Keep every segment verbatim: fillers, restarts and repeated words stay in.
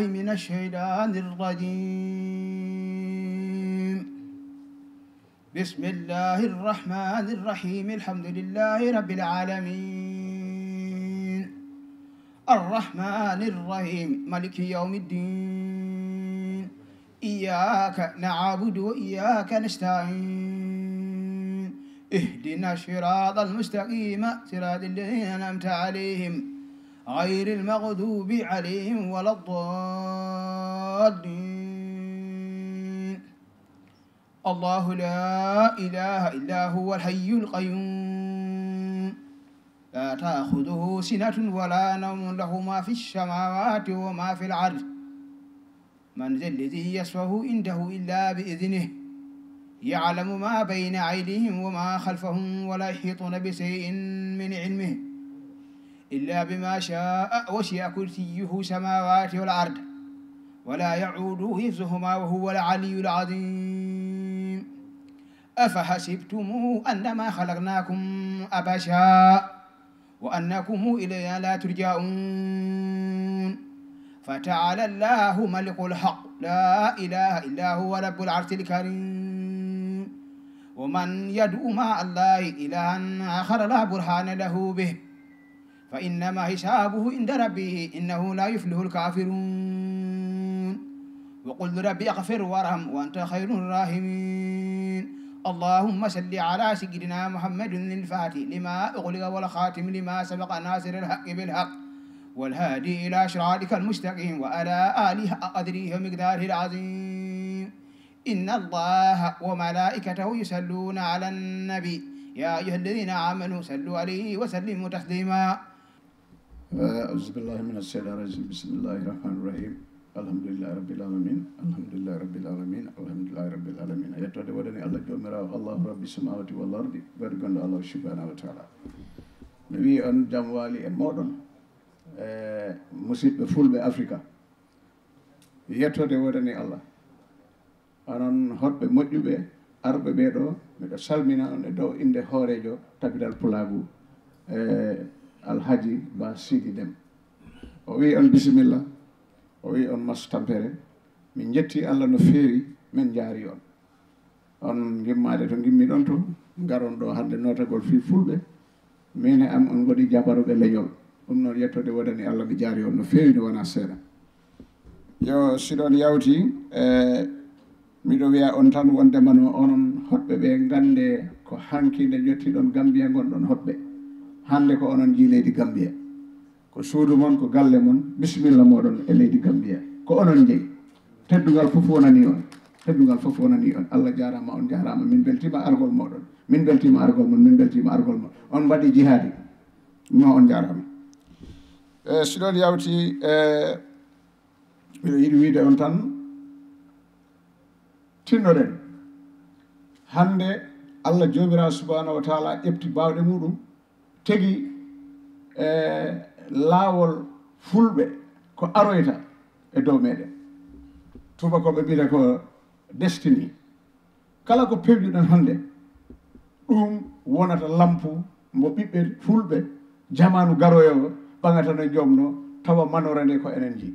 من الشيطان الرجيم. بسم الله الرحمن الرحيم. الحمد لله رب العالمين. الرحمن الرحيم. مالك يوم الدين. إياك نعبد وإياك نستعين. اهدنا الصراط المستقيم، صراط الذين أنعمت عليهم، غير المغضوب عليهم ولا الضالين. الله لا إله إلا هو الحي القيوم، لا تأخذه سنة ولا نوم، له ما في السماوات وما في الأرض، من ذا الذي يشفع عنده إلا بإذنه، يعلم ما بين أيديهم وما خلفهم، ولا يحيطون بشيء من علمه إلا بما شاء، وسع كرسيه السماوات والأرض، ولا يؤوده حفظهما، وهو العلي العظيم. أفحسبتم أنما خلقناكم عبثا وأنكم إلينا لا ترجعون. فتعالى الله الملك الحق، لا إله إلا هو رب العرش الكريم. ومن يدع مع الله إلها آخر لا برهان له به، فإنما حسابه عند ربه، إنه لا يفلح الكافرون. وقل رب اغفر وارحم وأنت خير الراحمين. اللهم صل على سيدنا محمد الفاتح لما أغلق والخاتم لما سبق ناصر الحق بالحق والهادي إلى صراطك المستقيم وعلى آله حق قدره ومقداره العظيم. إن الله وملائكته يصلون على النبي، يا أيها الذين آمنوا صلوا عليه وسلموا تسليما. أعوذ بالله من الشيطان الرجيم. بسم الله الرحمن الرحيم. الحمد لله رب العالمين. الحمد لله رب العالمين. الحمد لله رب العالمين. Yettode wonani Allah Joomiraawo, Allahu Rabbi samawati wal ardi, ɓeydo gonɗo Allah subhanahu wa ta'ala. Mi wi'i on jam waali e mooɗon, e musiɓɓe fulɓe Afrika. Yettode wonani Allah. Onon hoɗɓe moƴƴuɓe arɓe ɓee ɗo, miɗo salmina on e dow innde hooreejo Tabidal Pulaagu, e Alhaji Ba Sidi Dem. O wi'i on bisimilla, o wi'i on masu tampere. Min njetti Allah no feewi, min njaari on. On ngimmaade to ngimmi ɗon to, ngaron ɗo hannde nootagol fii fulɓe. Min e am on ngoni jabaruɓe leñol. Ɗum noon yettode wonani Allah, mi jaari on no feewi, no wonaa seeɗa. Yo, siɗon yawti, e, miɗo wiya on tan wondema no onon hoɗɓe ɓe ngannde ko hanki nde njottiɗon Gambiya ngonɗon hoɗɓe. Hannde ko onon njii leydi Gambiya. Ko suudu mon, ko galle mon, bisimilla mooɗon e leydi Gambiya. Ko onon njeyi. Teddungal fof wonani on. Teddungal fof wonani on. Allah jaaraama, on jaaraama. Min mbeltiima argol mooɗon. Min mbeltiima argol mon. Min mbeltiima argol mon. On mbaɗi jihaadi. No, on jaaraama. E, siɗon yawti, e, miɗo yiɗi wiide on tan, tinnoɗen. Hannde Allah Joomiraawo Subhaanahu wa Taala ƴefti baawɗe muɗum, tegi, e, laawol fulɓe ko aroyta e dow meɗen. Tubakooɓe mbiyata ko destiny. Kala ko pewjuɗen hannde, ɗum wonata lampu mbo ɓiɓɓe fulɓe jamaanu garoyoowo ɓaŋata no jomno, tawa manoore nde ko enen njii.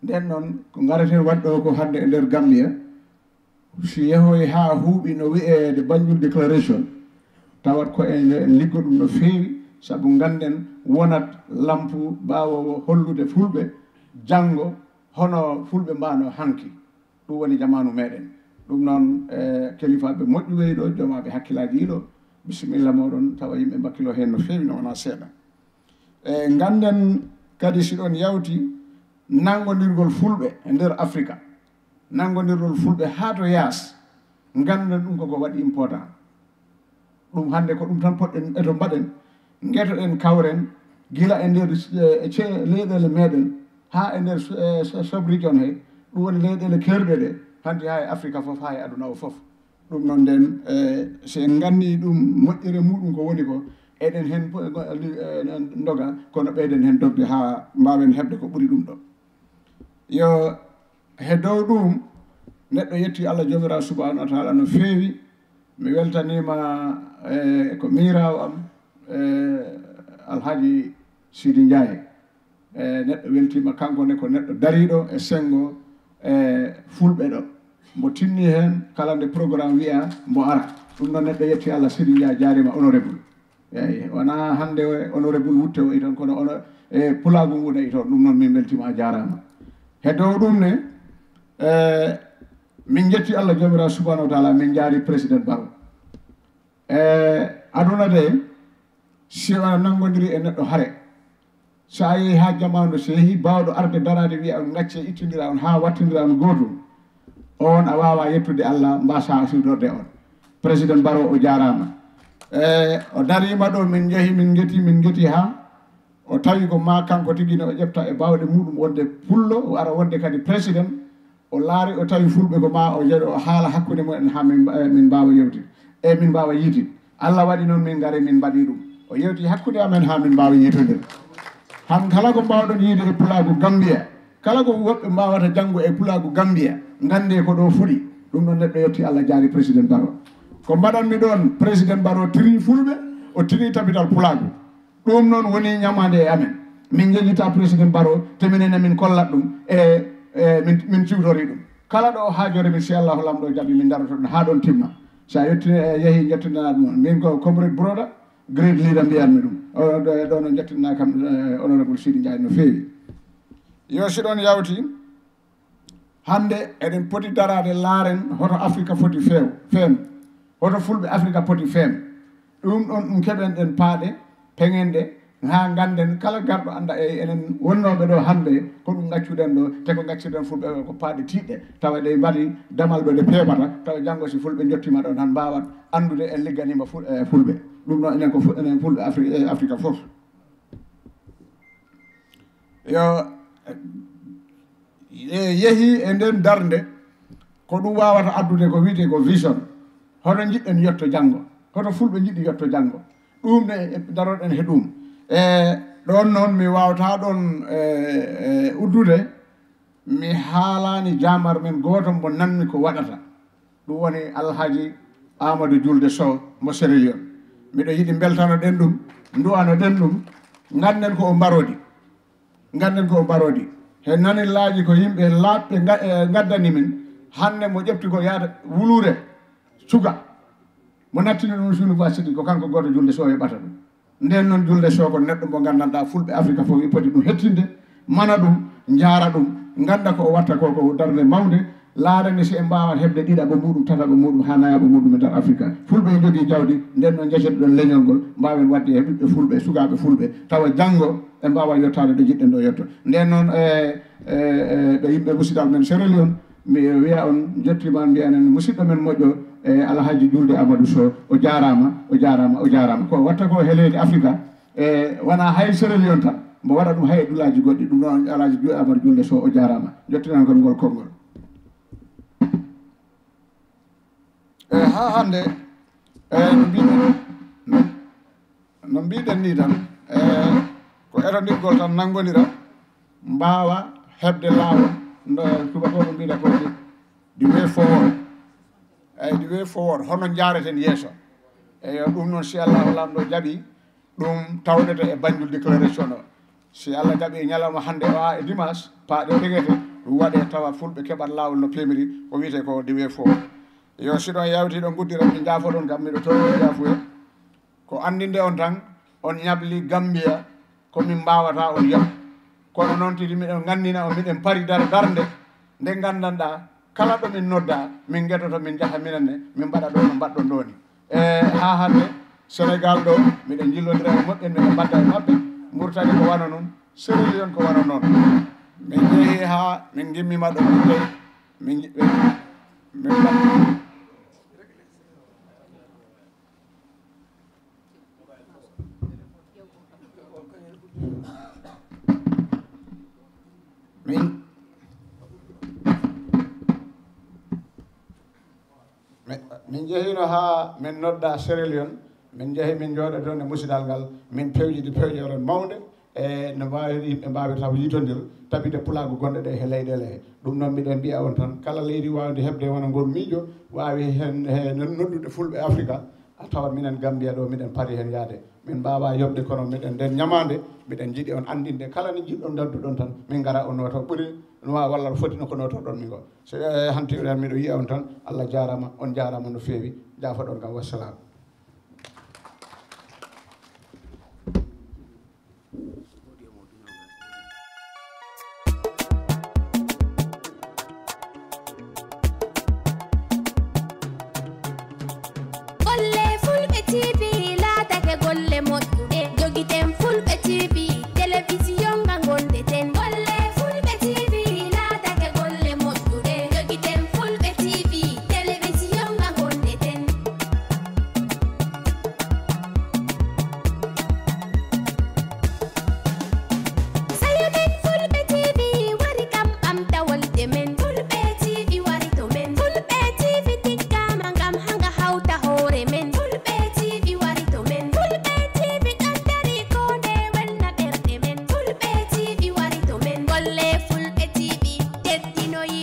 Nden noon, ko ngareten waɗ ɗo ko hannde e nder Gambiya, si yehoy haa huuɓi no wi'eede Banjul Declaration, tawat ko en, en liggo ɗum no feewi, sabu ngannden wonat lampu baawoowo hollude fulɓe janngo hono fulɓe mbaano hanki. Ɗum woni jamaanu meɗen. Ɗum noon, e, kelifaaɓe moƴƴuɓe ɗo, jomaaɓe hakkilaaji ɗo, bisimilla mooɗon, tawa yimɓe mbakkilo heen no feewi, no wonaa seeɗa. E, ngannden kadi, siɗon yawti nanngondirgol fulɓe e nder Afrika, nanngondirgol fulɓe haa to yaas, ngannden ɗum koko waɗi important. Ɗum hannde ko ɗum tan poɗɗen eto mbaɗen, ngetoɗen, kawren, gila e nder, e, ce-, leyɗeele meɗen, haa e nder, e, so-, sub-region he, ɗum woni leyɗeele keerɗe ɗe, hanti haa e Afrika fof, haa e aduna o fof. Ɗum noon nden, e, si en nganndii ɗum moƴƴere muɗum ko woni ko, eɗen heen po-, e, e, ndoga, kono ɓeyden heen dogde haa mbaawen heɓde ko ɓuri ɗum ɗo. Yo, he dow ɗum, neɗɗo yetti Allah Joomiraawo Subhaanahu wa Taala no feewi. Mi weltaniima, e, ko miiraawo am, e, Alhaji Sidi Njaay. E neɗɗo weltiima, kanko ne ko neɗɗo dariiɗo e senngo e fulɓe ɗo. Mbo tinni heen kala nde programme wiya mbo ara. Ɗum noon neɗɗo yetti Allah, Sidi Njaay jaariima, honorable. Eeyi, wonaa hannde o honorable wutte o iton, kono ono e pulaagu ngu ne iton. Ɗum noon min mbeltiima, a jaaraama. He dow ɗum ne, e, min njetti Allah Joomiraaɗo subhanahu wa taala, min njaari président Baro. E aduna de, si a nanngondiri e neɗɗo hare, so a yehi haa jamaanu, so yehi baawɗo arde daraade wiya on ngacce, ittindira on haa wattindira on gootum, on a waawaa yettude Allah, mbaasa siwtorde on. Président Baro o jaaraama. E o dariima ɗo, min njehi, min ngeti, min ngeti haa o tawi ko ma kanko tigi ne o ƴefta e baawɗe muɗum wonde pullo, o ara wonde kadi président. O laari, o tawi fulɓe ko ma o jeɗo, o haala hakkunde mumen haa min, eh, min mbaawa yewtide. E min mbaawa yiitide. Allah waɗi noon min ngari, min mbaɗi ɗum. O yewti hakkunde amen haa min mbaawa yiitondir. Han kala ko mbaawɗon yiide e pulaagu Gambia, kala ko woɓɓe mbaawata janngo e pulaagu Gambia, nganndee ko ɗo fuɗi. Ɗum ɗon neɗɗo yetti Allah, jaari président Baro. Ko mbaɗanmi ɗoon, président Baro tiri fulɓe, o tiri tabital pulaagu. Ɗum noon woni ñamaande e amen. Min njejjita président Baro, te minen ne min kollat ɗum, e, e min, min ciwtori ɗum. Kala ɗo haajoore min, si Allahu Laamɗo jaɓi, min daroto ɗum haa ɗoon timma. So a yetti, e, yehi, njettinanaa ɗum on. Min ko comrade brother, great leader mbiyatmi ɗum. O, ɗo, ɗo noon njettinanaa kam, e, honorable Sidi Njaay no feewi. Yo, si ɗoon yawti, hannde eɗen poti daraade, laaren hoto Afrika foti feew, feem, hoto fulɓe Afrika poti feem. Ɗum ɗon ɗum keɓen ɗen paaɗe, peŋen ɗe, haa ngannden kala garɗo annda e enen wonnooɓe ɗo hannde ko ɗum ngaccuɗen ɗo, te ko ngaccirɗen fulɓe ko paaɗe tiiɗɗe, tawa ɗe mbaɗi damal ɗo ɗe peeɓata, tawa janngo si fulɓe njottiima ɗo tan mbaawat anndude en ligganiima ful-, e fulɓe. Ɗum ɗo enen ko fu-, enen fulɓe Afri-, e Afrika fof. Yo, e, yehi e nden darnde, ko ɗum waawata addude ko wiyetee ko vision. Hono njiɗɗen yetto janngo? Hoto fulɓe njiɗi yetto janngo? Ɗum ne, e, daroɗen he ɗum. E, ɗoon noon mi waawata ɗoon, e, e, uddude. Mi haalaani jaamar men gooto mbo nanmi ko waɗata. Ɗum woni Alhaji Amadou Julde Sow mo Sierra Leone. Miɗo yiɗi mbeltanoɗen ɗum, nduwanoɗen ɗum, ngannden ko o mbarodi. Ngannden ko o mbarodi. He nanillaaji ko yimɓe laaɓɓe nga-, e, ngaddani min, hannde mo ƴefti ko yaata wuluure suka. Mo nattini ɗum university, ko kanko gooto Julde Sow heɓata ɗum. Nden noon Julde Sow ko neɗɗo mo nganndanɗaa fulɓe Afrika fof i poti ɗum hettinde, mana ɗum, njaara ɗum, ngannda ko o watta ko, ko darnde mawnde, laarani si en mbaawa heɓde ɗiɗaɓo muɗum, tataɓo muɗum, haa nayaɓo muɗum e nder Afrika. Fulɓe e njogii jawdi, nden noon njeccete ɗon leñol ngol, mbaawen waɗde he ɓiɓɓe fulɓe, sukaaɓe fulɓe, tawa janngo ɓe mbaawa yottaade ɗo njiɗɗen ɗo yetto. Nden noon, e, e, e, ɓe yimɓe musidal men Sierra Leone, mi wiya on njettiima, mbiyanen musidɗo men moƴƴo, e, Alhaji Julde Amadou Sow, o jaaraama, o jaaraama, o jaaraama. Ko watta ko he leydi Afrika, e, wonaa hay Sierra Leone tan, mbo waɗa ɗum hay e duulaaji goɗɗi. Ɗum noon Alhaji Ju-, Amadou Julde Sow, o jaaraama. Njettinan kon ngol konngol. E, haa hannde, e, no mbiɗen, no, no mbiɗen nii tan, e, ko etondirgol tan nanngondira, mbaawa heɓde laawol, no tubatooɓe mbiɗa ko the, the way forward. Eyi, the way forward, hono njaareten yeeso. Eyo, ɗum noon, si Allahu Laamɗo jaɓi, ɗum tawnete e Banjul Declaration o. Si Allah jaɓi, ñalawma hannde o haa e dimanche, paaɗe tegete, ɗum waɗe tawa fulɓe keɓat laawol no peemiri, ko wiyetee ko the way forward. Yo, si ɗon yawti ɗo nguddira, mi njaafoɗon kam, miɗo tooñi njaafuye. Ko anndinde on tan, on ñabli Gambia, ko min mbaawata on yoɓ. Kono noon tigi miɗen nganndina on, miɗen pari dar-, darnde nde nganndanɗaa, kala ɗo min nodda, min ngetoto, min njaha minen ne, min mbaɗa ɗo no mbaɗɗon ɗo ni. E haa hannde, Senegal ɗo, miɗen njillondira e moƴƴen, miɗen mbaɗda e maɓɓe. Murtani ko wano noon, Sierra Leone ko wano noon. Min njehi haa min ngimmiima ɗo, min njehi, min nji-, min mbaɗ-, Min, min, min njehino haa min nodda Sierra Leone, min njehi, min njooɗo toon e musidal ngal, min pewjidi pewjoore mawnde, e no mbaawi, yimɓe mbaawirta yiitondir, tabitde pulaagu gonɗo ɗe he leyɗeele he. Ɗum noon, miɗen mbiya on tan, kala leydi waawndi heɓde wano ngol miijo, waawi heen, he noddude fulɓe Afrika, A tawat minen Gambia ɗo, miɗen pari heen yaade. Min mbaawaa yoɓde, kono miɗen nden ñamaande, miɗen njiɗi on anndinde kala ni njiɗɗon ngadduɗon tan, min ngara on noto ɓuri no walla foti no ko notorɗon min ko. So, eh, hanti miɗo yiya on tan, Allah jaaraama, on jaaraama no feewi, jaafoɗon kam, wassalam. Golle Fulɓe T V laatake golle moƴƴuɗe. Jogiten Fulɓe T V, telewisiyon nga ngonɗeten. Golle Fulɓe T V laatake golle moƴƴuɗe. Jogiten Fulɓe T V, telewisiyon nga ngonɗeten. Sayo men Fulɓe T V wari kam ɓamta wolde men. Fulɓe T V wari to men. Fulɓe T V tiggama ngam hanga hawta hoore men. Fulɓe T V wari to men. Fulɓe T V ɗon dari ko nde welna ɓerɗe men. Fulɓe T V wari to men. Golle Fulɓe T V teddinoyi